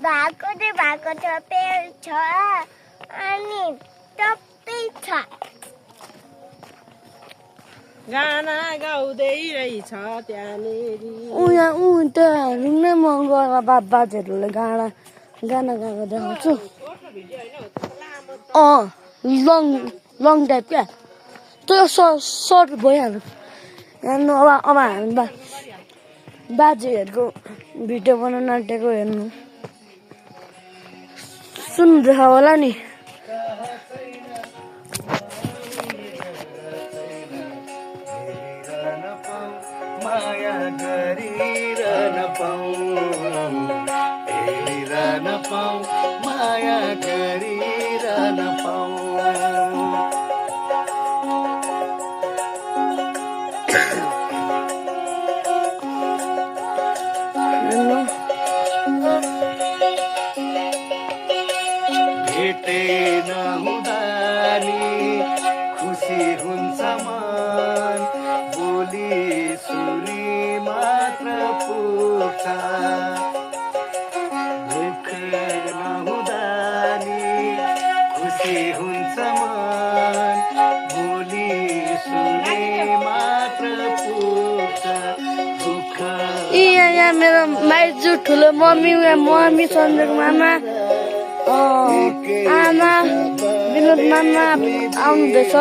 भएको छ पेड़ छ अनि टप्पै छ गाना गाउँदै रहेछ त्यहाँनेरि त रुङ्नै म गएर बाजेहरूले गाना गाएको देखाउँछु लङ टाइप क्या त्यो सर्ट भइहाल्यो हेर्नु अब हामी बाजेहरूको भिडियो बनाउन आँटेको हेर्नु सुन्दैछ होला नि माया गरिरहन पाऊँ हेरिरहन पाऊँ माया गरिरहन पाऊँ भेटे नहुँदा नि खुसी हुन्छ मन बोली सुनी मात्र पुग्छ दुःख नहुँदा नि खुसी हुन्छ मन बोली सुनी मात्र पुग्छ दुःख यहाँ मेरो माइजू ठुलो मम्मी सन्दुक मामा आमा विनोद मामा आउनुहुँदैछ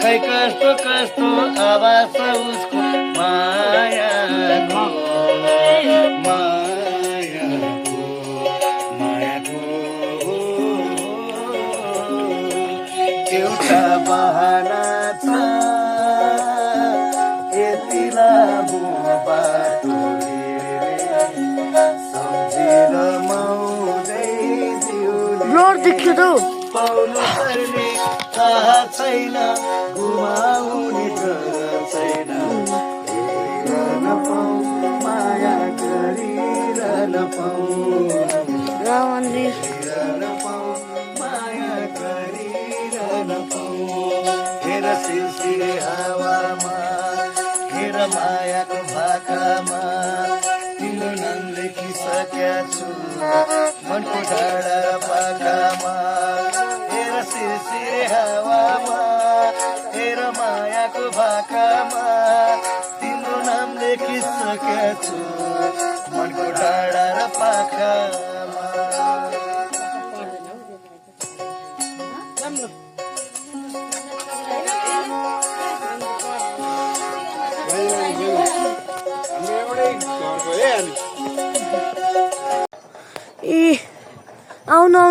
खै कस्तो कस्तो आवाज उसको मायाको एउटा बहाना छ यति लामो बाटो सम्झेर माउदै ब्लर देखियो त पाउनु पर्ने थाहा छैन गुमाउने छैन हेरिरहन पाऊँ माया गरिरहन पाऊँ हेरिरहन पाऊँ माया गरिरहन पाऊँ हेर सिरसिरे हावामा हेर मायाको भाकामा तिम्रो नाम लेखिसकेका छु मनको डाँडा र पाखामा हेर सिरसिरे हावामा हेर मायाको भाकामा तिम्रो नाम लेखिसकेका छु मनको डाँडा र पाखामा आउनु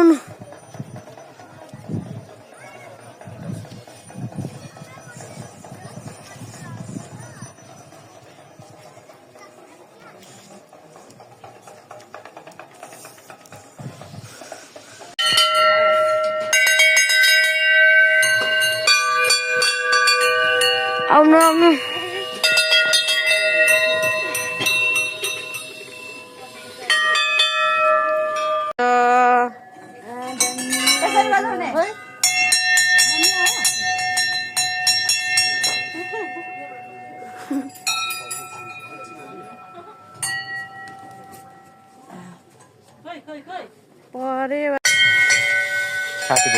साथी